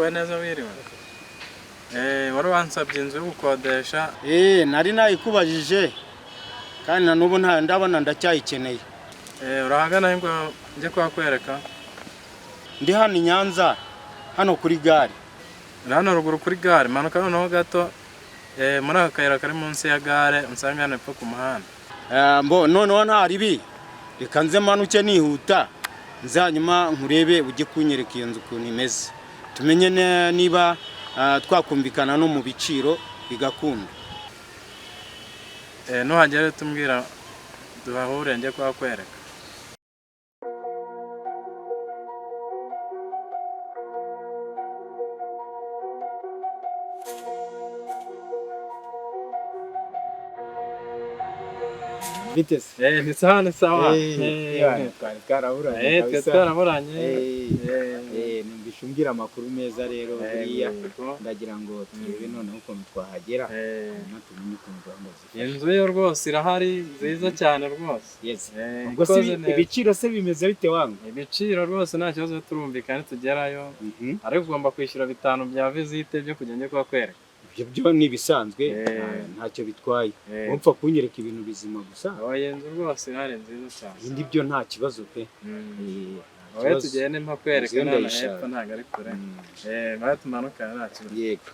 Wiriwe neza, wiriwe. Wari wansabye inzu yo gukodesha. Nari nayikubajije kandi na n'ubu ntayo ndabona, ndacyayikeneye. Urahagana ngo njye kuhakwereka? Ndi hano i Nyanza, hano kuri gare. Uri hano ruguru kuri gare, manuka noneho gato muri aka kayira kari munsi ya gare, unsanga hano hepfo ku muhanda. Mbo noneho nta ribi, reka nze manuke nihuta, nze hanyuma nkurebe, ujye kunyereka iyo nzu ukuntu imeze, tumenye niba twakumvikana no mu biciro bigakunda. Nuhagera tumbwira duhahure njye kuhakwereka. Bite se? Ni sawa, ni sawa. Twari twaraburanye. Twe Kabisa. twaraburanye. Numvise umbwira amakuru meza rero buriya. Yego. Ndagira ngo turebe noneho ukuntu twahagera, hanyuma tumenye ukuntu gahunda zifashe. Inzu yo rwose irahari, nziza cyane rwose. Yes. Ubwo se Ikoze neza. Ibiciro se bimeze bite wangu? Ibiciro rwose nta kibazo, turumvikana tugerayo, ariko ugomba kwishyura 5 bya visite byo kujya njye kuhakwereka. Ibyo byo ni ibisanzwe, ntacyo bitwaye. Upfa kunyereka ibintu bizima gusa. Oya, inzu rwose irahari nziza cyane. Ibindi byo nta kibazo pe. Nta Wowe kibazo. tugende mpakwereka. Inzu Nana ndayishaka. hepfo ntabwo ari kure. Bahe tumanukane, nta kibazo. Yego.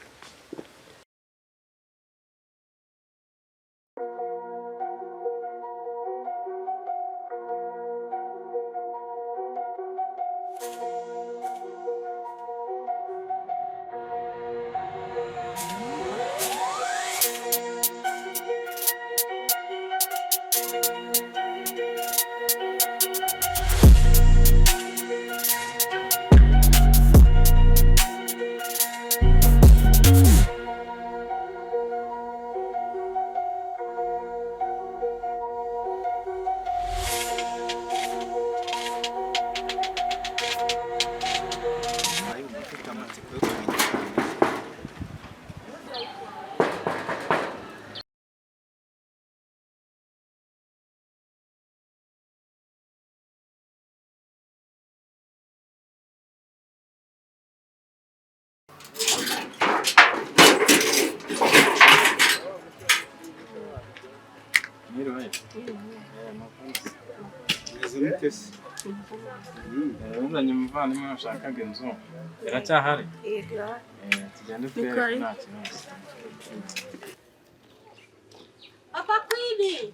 Ufite amatsiko yo kumenya. Mwiriwe. Meze mute se? Uzanye umuvandimwe washakaga inzu, iracyahari? Yego. Tugende twereke, kare. nta kibazo. Papa Queen.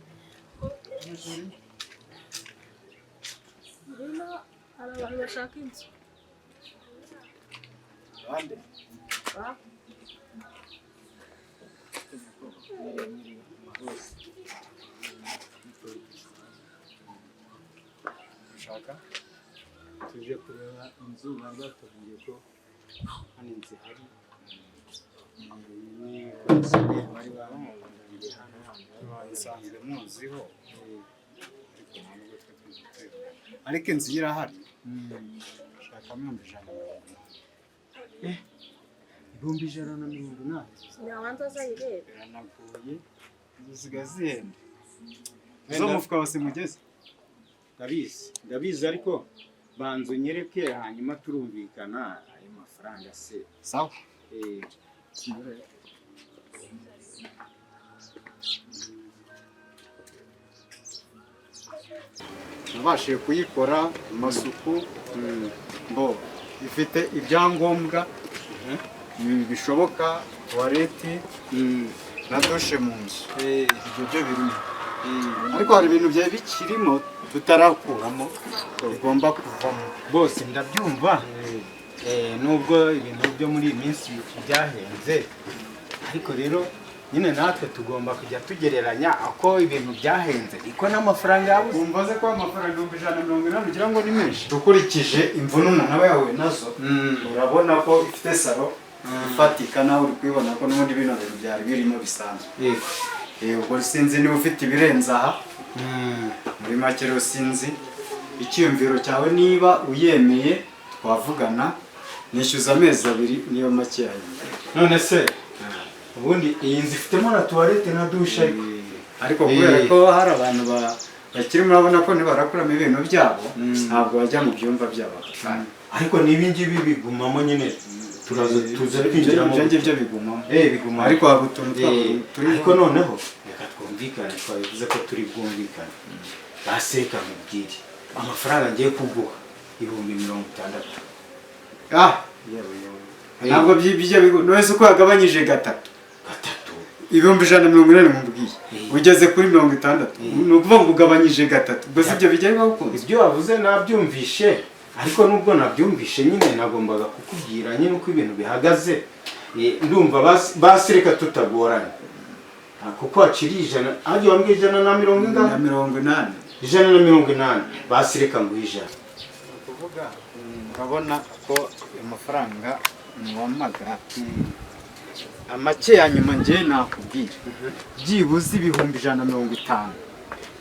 Ngwino, hari abantu bashaka inzu. Bande? Ba? Ushaka? Tuje kureba inzu, baba batubwiye ko hano inzu ihari. Ni komisiyoneri bari bamurangiye hano. Nsanzwe muziho, ariko nta nubwo twe tuzi tuyibona, ariko inzu ye irahari, shaka 180,000. 180,000? Sinabanza azayirebe. Biranagoye, inzu zisigaye zihenda zo mufuka wose mugeze. Ndabizi, ndabizi, ariko banza unyereke, hanyuma turumvikana ayo mafaranga se. Sawa. Nabashije kuyikora amasuku, mbo ifite ibyangombwa bishoboka, toilette na douche mu nzu, ibyo byo birimo, ariko hari ibintu byari bikirimo tutarakuramo, bigomba kuvamo. Bose ndabyumva. Nubwo ibintu byo muri iyi minsi byahenze, ariko rero nyine natwe tugomba kujya tugereranya uko ibintu byahenze niko n'amafaranga yabuze. Wumva se ko amafaranga 180,000 ugira ngo ni menshi ukurikije imvune umuntu aba yahuye nazo? Urabona ko ifite salon ifatika, nawe uri kubibona ko n'ubundi bino bintu byari birimo bisanzwe. Ubwo sinzi niba ufite ibirenze aha. Muri make rero sinzi icyiyumviro cyawe, niba uyemeye twavugana, nishyuza amezi 2, niyo make yayo. None se ubundi iyi nzu ifitemo na toilette na douche, ariko Ariko kubera ko hari abantu bakiri, murabona ko ntibarakuramo ibintu byabo, ntabwo bajya mu byumba byabo aka kanya. Ariko n'ibi ngibi bigumamo nyine. Turaza tuza twinjiramo. Ibyo ngibyo bigumamo. Bigumamo. Ariko hari utuntu turi. Ariko noneho reka twumvikane, twabivuze ko turi bwumvikane. Basi reka nkubwire amafaranga ngiye kuguha, 60,000. Ah, yewe yewe, ntabwo bijya bigu none uko yagabanyije gatatu. Gatatu? 180,000 mubwiye, ugeze kuri 60, ni ukuvuga ngo ugabanyije gatatu. Ubwo si ibyo bijya bibaho ukundi? Ibyo wavuze nabyumvishe, ariko nubwo nabyumvishe nyine nagombaga kukubwira nyine uko ibintu bihagaze. Ndumva basi reka tutagoranye. Kuko waciriye 100, ahajya wambwiye ijana na mirongo ingahe? Na 80. 180, basi reka nguhe 100. Ni ukuvuga urabona ko amafaranga wampaga amake ya nyuma, njye nakubwira byibuze 150,000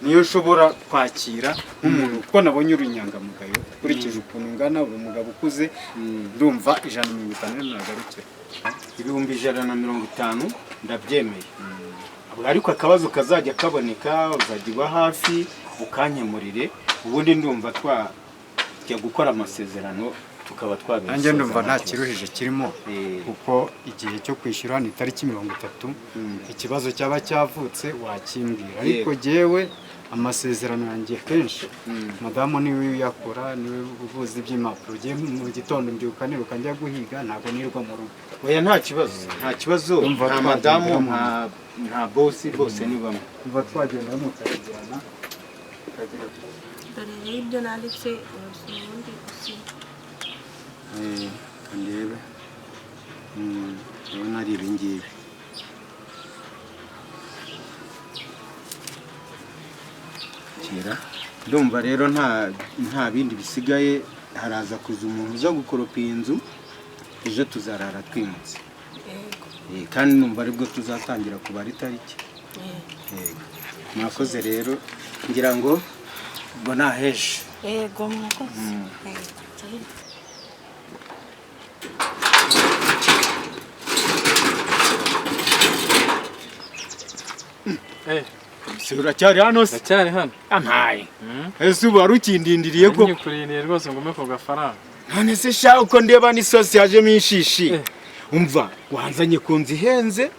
niyo nshobora kwakira nk'umuntu, kuko nabonye uri inyangamugayo ukurikije ukuntu ungana, uri umugabo ukuze. Ndumva 150 niyo nagarukira. 150,000 ndabyemeye, ariko akabazo kazajya kaboneka uzajya uba hafi ukankemurire. Ubundi ndumva twajya gukora amasezerano tukaba twabisoza. Nanjye ndumva nta kibazo. Kiruhije kirimo, kuko igihe cyo kwishyura ni itariki 30. Ikibazo cyaba cyavutse wakimbwira, ariko jyewe amasezerano yanjye kenshi madamu niwe uyakora, niwe uvuza iby'impapuro. Jyewe mu gitondo mbyuka niruka njya guhiga, ntabwo nirwa mu rugo. Oya, nta kibazo, nta kibazo. Ndumva Nta twagenda madamu, mu nta bosi, bose ni bamwe. Ndumva twagenda mukajyana tukagira. Dore rero ibyo nanditse, urasoma ubundi usinya. Ndebe. Ndabona ari ibi ngibi. Kera ndumva rero nta bindi bisigaye. Haraza kuza umuntu uza gukoropa iyi nzu ejo, tuzarara twimutse. Yego. Kandi numva aribwo tuzatangira kubara itariki. Yego, mwakoze rero, ngira ngo ubwo naheje. Yego, mwakoze. Yego. Se uracyari hano se? Ndacyari hano. Ampaye ese ubu wari ukindindiriye ko? Nyikurindiriye rwose ngo umpe ku gafaranga. None se sha, uko ndeba n'isosi yajemo inshishi. Eh. Umva, wanzanye ku nzu ihenze.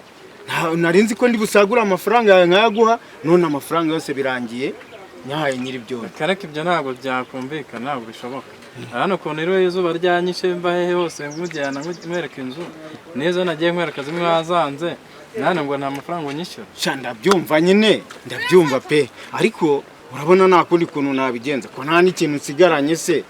Nari nzi ko ndi busagure amafaranga yawe nkayaguha, none amafaranga yose birangiye nyahaye nyir'ibyondo. Kareka, ibyo ntabwo byakumvikana, ntabwo bishoboka. Hano ukuntu iriwe izuba ryanyishe, mva hehe hose nkujyana nkwereka inzu neza, nagiye nkwereka zimwe wazanze, nane ngo nta mafaranga unyishyura. Sha, ndabyumva nyine, ndabyumva pe, ariko urabona nta kundi kuntu nabigenza, ko nta n'ikintu nsigaranye se,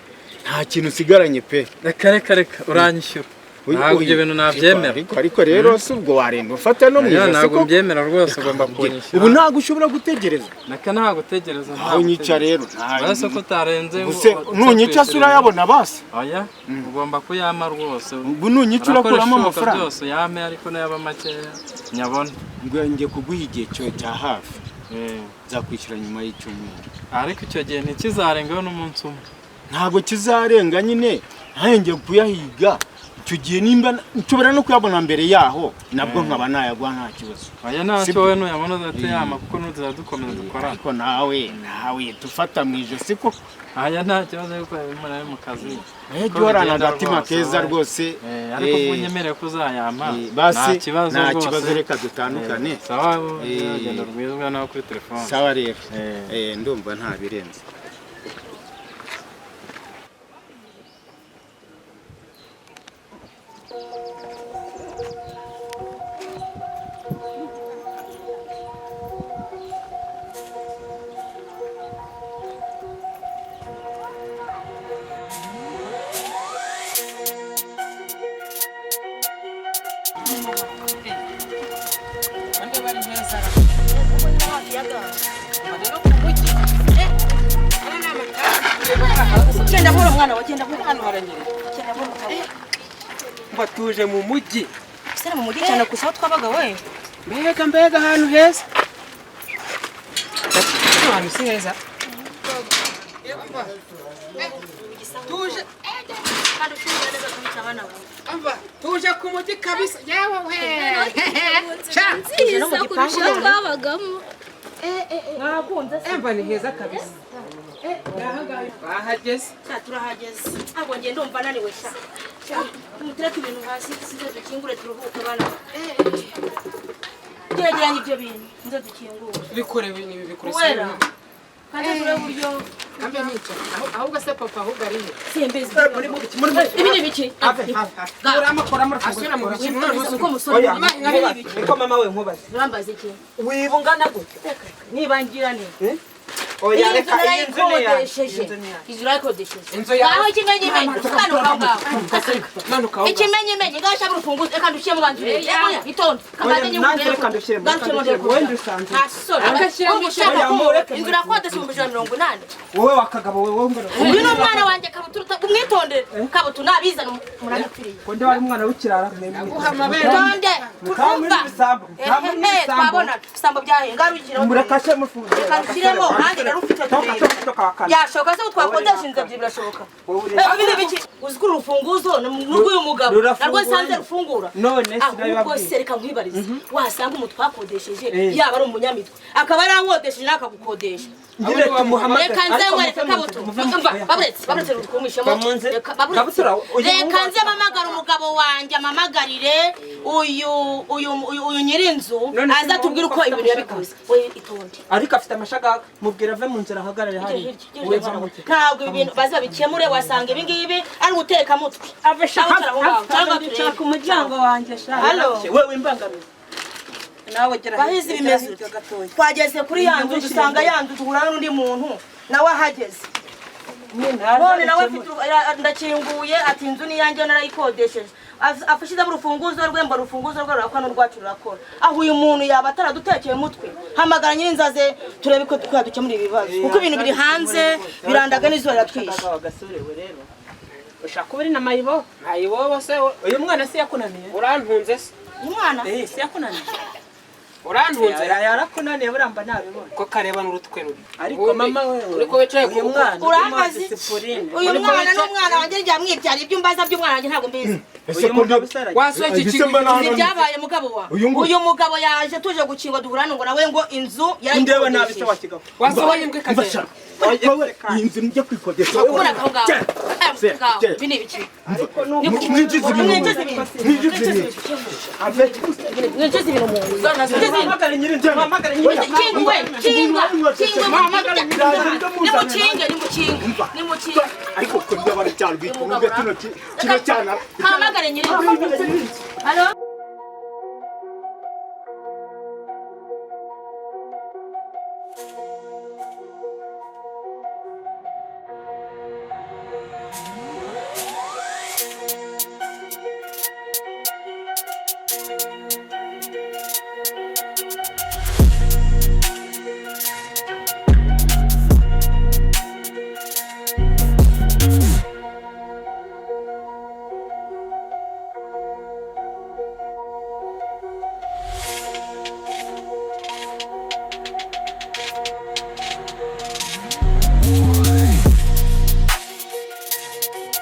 nta kintu nsigaranye pe. Reka reka reka, uranyishyura. Ntabwo ibyo bintu nabyemera. Ariko rero si ubwo warenda ufata no mu Oya, ijosi ntabwo koko? mbyemera rwose, ugomba kunyishyura. Ubu ntabwo ushobora gutegereza? Naka ntabwo gutegereza. Aho nyica rero. Uretse ko utarenze ngo Ubuse nunyica se urayabona basi? Oya, ugomba kuyama rwose. Ubu nunyica Urakora urakuramo ibishoboka amafaranga? byose uyame, ariko nayaba makeya nyabone. Ngo ngiye kuguha igihe cyo cya hafi, nzakwishyura nyuma y'icyumweru. Ariko icyo gihe ntikizarengeho n'umunsi umwe. Ntabwo kizarenga nyine, nanjye ngiye kuyahiga icyo gihe. Nimba nshobora no kuyabona mbere yaho, nabwo nkaba nayaguha nta kibazo. Oya, ntacyo. Sibyo. Wowe nuyabona uzahite yama, kuko ntuzajya dukomeza dukorana. Ariko nawe dufata mu ijosi koko. Aya, nta kibazo, yuko muri ari mu kazi. Jya uhorana agatima keza rwose. Ariko ubwo unyemereye ko uzayampa, Basi nta kibazo nta rwose. kibazo, reka dutandukane. Sawa, urugendo rwiza nawe kuri telefone. Sawa rero. Ndumva nta birenze. Ande bari heza rero ku mujyi. Hano ni amatara. Genda buhoro mwana wa, genda buhoro. Hano haranyerera. Genda buhoro mwana. Mba tuje mu mujyi. Ese ni mu mujyi cyane gusa aho twabaga we? Mbega mbega, ahantu heza. Hano hantu si heza? Tuje Kandi ucunga neza kubica abana bawe. Umva, tuje ku mujyi kabisa, yewe we. Sha, Tuje no mu Nziza gipangu kurusha aho twabagamo. Mwakunze se? Emba ni heza kabisa. Bahageze. Sha, turahageze. Ntabwo ngenda, ndumva naniwe sha. Mutereke ibintu hasi size dukingure turuhuke bana. Byegeranye ibyo bintu nze dukingure. Bikore bikore. Wera. Kandi turebe uburyo Kambe nica. Ahubwo se papa ahubwo ari he? Simbizi. Ibi ni biki? Asubira mu biki none Uko musore Niko mama we nkubaze. Urambaza iki? Wibungana gute? Niba ngira ne. Oya reka iyi nzu ni yawe. Inzu narayikodesheje. Inzu yawe. Ngaho ikimenyimenyi. Kano ngaho. Manuka aho. Ikimenyimenyi ngaho shaka urufunguzo reka ndushyiremo banzu urebe. Oya itonde. Kabanze nyine Nanjye reka ndushyiremo. Wenda usanze. Nta soni. Oya, mureke. Inzu urakodesha 180,000. Wowe wakagabo wowe mbona. Uyu ni umwana wanjye Kabutura umwitondere. Kabutura nabizana murabipfiriye. Ko ndi wari umwana w'ikirara. Itonde. Turumva. Ehehe twabona ibisambo byahe. Ngarukira. Murekashe mufunze. Reka nshyiremo nanjye narufite turebe. Byashoboka se ko twakodesha inzu ebyiri birashoboka. Ibi ni biki? Uzi ko uru rufunguzo ni urw'uyu mugabo narwo nsanze rufungura. None ahubwo se reka nkwibarize wasanga umuntu twakodesheje yaba ari umunyamitwe akaba yarankodesheje nawe akagukodesha. Reka nze nkwereke Kabutura. Umva baburetse rukumishemo. Reka nze mpamagare umugabo wanjye amamagarire uyu uyu uyu nyir'inzu aza atubwire uko ibintu yabikoze. We itonde. Ariko afite amashagaga mubwira ave mu nzira ahagarare hariya. Ntabwo ibi bintu baza babikemure wasanga ibi ngibi ari ubutekamutwe. Ave shaka ku muryango wanjye sha. Halo. Wewe imbangamizi. Nawe gera Bahizi bimeze twageze kuri ya nzu dusanga ya nzu duhura n'undi muntu nawe ahageze. None nawe ndakinguye ati inzu ni yanjye narayikodesheje. Afashize urufunguzo rwe mba urufunguzo rwe rurakora n'urwacu rurakora. Aho uyu muntu yaba ataradutekeye umutwe hamagara nyir'inzu aze turebe ko twadukemura ibibazo kuko ibintu biri hanze birandaga n'izuba riratwishe. Ushaka uri na mayibo? Mayibobo se uyu mwana se yakunaniye? Urantunze se? Umwana? Se yakunaniye. Urantunze? Yarakunaniye buramba nabibona. Ko kareba n'urutwe rubi. Ariko mama wewe uriko wicaye ku mwana. Urambaza uyu mwana n'umwana wanjye ryamwibyara ibyo mbaza by'umwana wanjye ntabwo mbizi. Uyu mugabo Wasuye iki kigo Ibyabaye mugabo wa. Uyu mugabo yaje tuje gukinga duhura ngo nawe ngo inzu Ndeba nabi se wakigabo. Wasohoye imbwa ikagenda. Wowe iyi nzu njya kwikodesha. Ubona aho ngaho. Ibi ni ibiki? Mwinjize ibintu. Mwinjize ibintu. Mwinjize ibintu mu nzu. Muhamagare nyir'inzu. Muhamagare nyir'inzu. Kinga kinga kinga. Nimukinge nimukinge nimukinge. Ariko ko ndabara cyarwitwa kino kino cyana. Hamagare nyir'inzu. Halo.